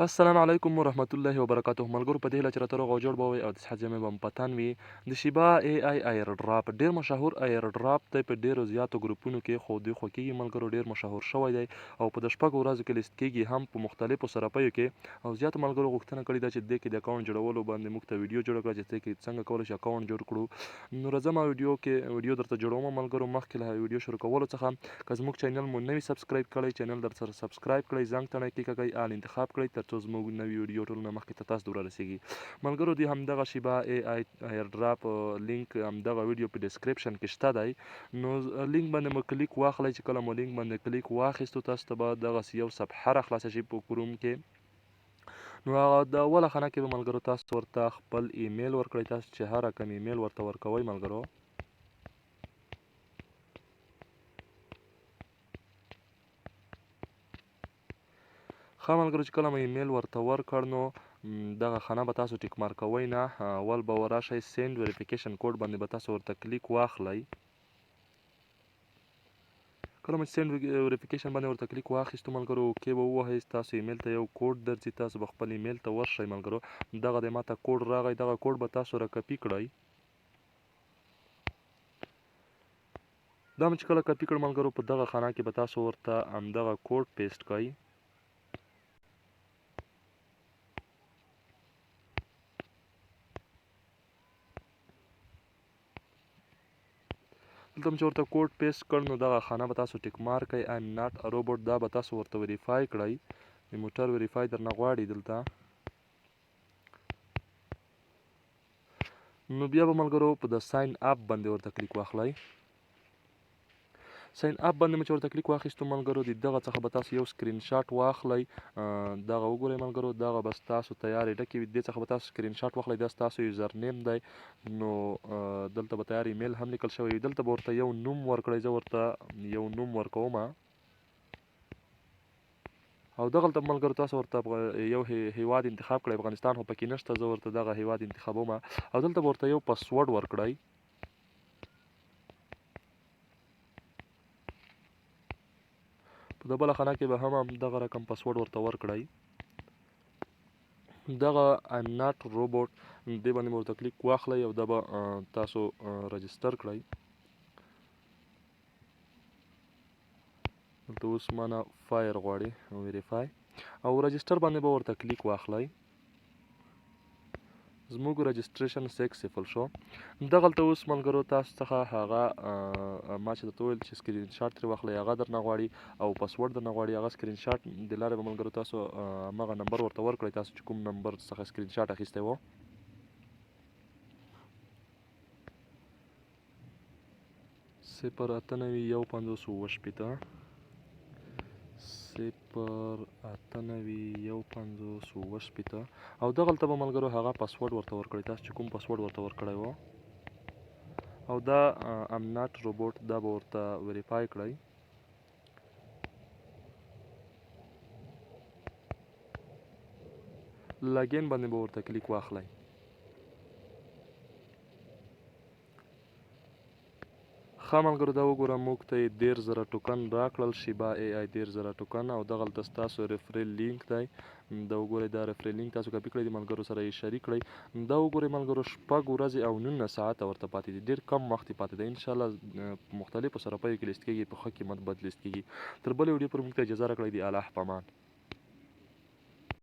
السلام علیکم ورحمت الله وبرکاته. ملګرو، په دې هیله چې راته روغ او جوړ به وئ او د صحت جامې به مو په تن وي. د شیبا ای آی ایر ډراپ ډیر مشهور ایر ډراپ دی، په ډیرو زیاتو ګروپونو کې خو دوی خوښیږي ملګرو، ډیر مشهور شوی دی او په د 6 ورځو کې لیست کیږي هم په مختلفو صرافیو کې. او زیاتو ملګرو غوښتنه کړې ده چې دې کې د اکاونټ جوړولو باندې موږ ته ویډیو جوړه کړه چې دې کې څنګه کولی شو اکاونټ جوړ کړو. نو راځه ما ویډیو کې ویډیو درته جوړوم ملګرو. مخکې له ویډیو شروع کولو څخه که زموږ چینل مو نوی subscribe کړئ، چینل در سره subscribe کړئ، زنګ تڼۍ کیکاږئ، all انتخاب کړئ ترڅو زموږ نوي ویډیو ټولو نه مخکې ته تاسو ته ورسیږي. ملګرو، دی همدغه شیبا ای آی airdrop لینک همدغه ویډیو په description کې شته دی، نو لینک باندې مو کلیک واخلئ. چې کله مو لینک باندې کلیک واخیستو، تاسو ته به دغسې یو صفحه را خلاصه شي په کروم کې. نو هغه د اوله خانه کې به ملګرو تاسو ورته خپل ایمیل ورکړئ. تاسو چې هر رقم ایمیل ورته ورکوئ ملګرو، ښه ملګرو، چې کله مو ایمیل ورته ورکړ نو دغه خانه به تاسو tick mark کوئ نه، اول به وراشئ send verification code باندې به تاسو ورته کلیک واخلئ. کله مو چې send verification باندې ورته کلیک واخیستو ملګرو، okay به ووهئ، ستاسو ایمیل ته یو کوډ درځي، تاسو به خپل ایمیل ته ورشئ ملګرو. دغه دی، ماته کوډ راغی، دغه کوډ به تاسو راکپي کړئ. دا مو چې کله کپي کړ ملګرو، په دغه خانه کې به تاسو ورته همدغه کوډ paste کړئ. دلته مو چې ورته کوډ paste کړ نو دغه خانه به تاسو tick mark کړئ، I'm not a robot، دا به تاسو ورته verify کړئ. د موټر verify درنه غواړي دلته. نو بیا به ملګرو په د sign up باندې ورته کلیک واخلئ. sign up باندې مو چې ورته کلیک واخیستو ملګرو، د دغه څخه به تاسو یو سکرین شاټ واخلئ. دغه وګورئ ملګرو، دغه به ستاسو تیارې ډکې وي، دې څخه به تاسو سکرین شاټ واخلئ. دا ستاسو username دی، نو دلته به تیار ایمیل هم لیکل شوی وي. دلته به ورته یو نوم ورکړئ، زه ورته یو نوم ورکوم. او دغلته ملګرو تاسو ورته یو هیواد انتخاب کړئ، افغانستان خو پکې نشته، زه ورته دغه هیواد انتخابوم. او دلته به ورته یو پسورډ ورکړئ. په د بله خانه کې به هم دغه رقم پسورډ ورته ورکړئ. دغه I'm not robot دې باندې به ورته کلیک واخلئ او دا به تاسو register کړئ. دلته اوس مانه فایر غواړي verify، او register باندې به ورته کلیک واخلئ. زموږ registration successful شو. دغلته اوس ملګرو تاسو څخه هغه ما چې درته وویل چې سکرین شاټ ترې واخلئ، هغه درنه غواړي او پسورډ درنه غواړي. هغه سکرین شاټ د لارې به ملګرو تاسو هماغه نمبر ورته ورکړئ، تاسو چې کوم نمبر څخه سکرین شاټ اخیستی و. 098 51 67، 098 51 67. او دغلته به ملګرو هغه پسورډ ورته ورکړئ، تاسو چې کوم پسورډ ورته ورکړی و. او دا I'm not robot دا به ورته verify کړئ. login باندې به ورته کلیک واخلئ. ښه ملګرو، دا وګوره، موږ ته یې 30,000 ټوکن راکړل، شیبا ای آی 30,000 ټوکن. او دغلته ستاسو referral link دی، دا وګورئ، دا referral link تاسو کاپي کړئ، د ملګرو سره یې شریک کړئ. دا وګورئ ملګرو، 6 ورځې او 19 ساعته ورته پاتې دي، ډېر کم وخت یې پاتې دی. انشاءالله په مختلفو صرافیو کې لیست کېږي، په ښه قیمت به لیست کېږي. تر بلې ویډیو پورې موږ ته اجازه راکړئ، د الله په امان.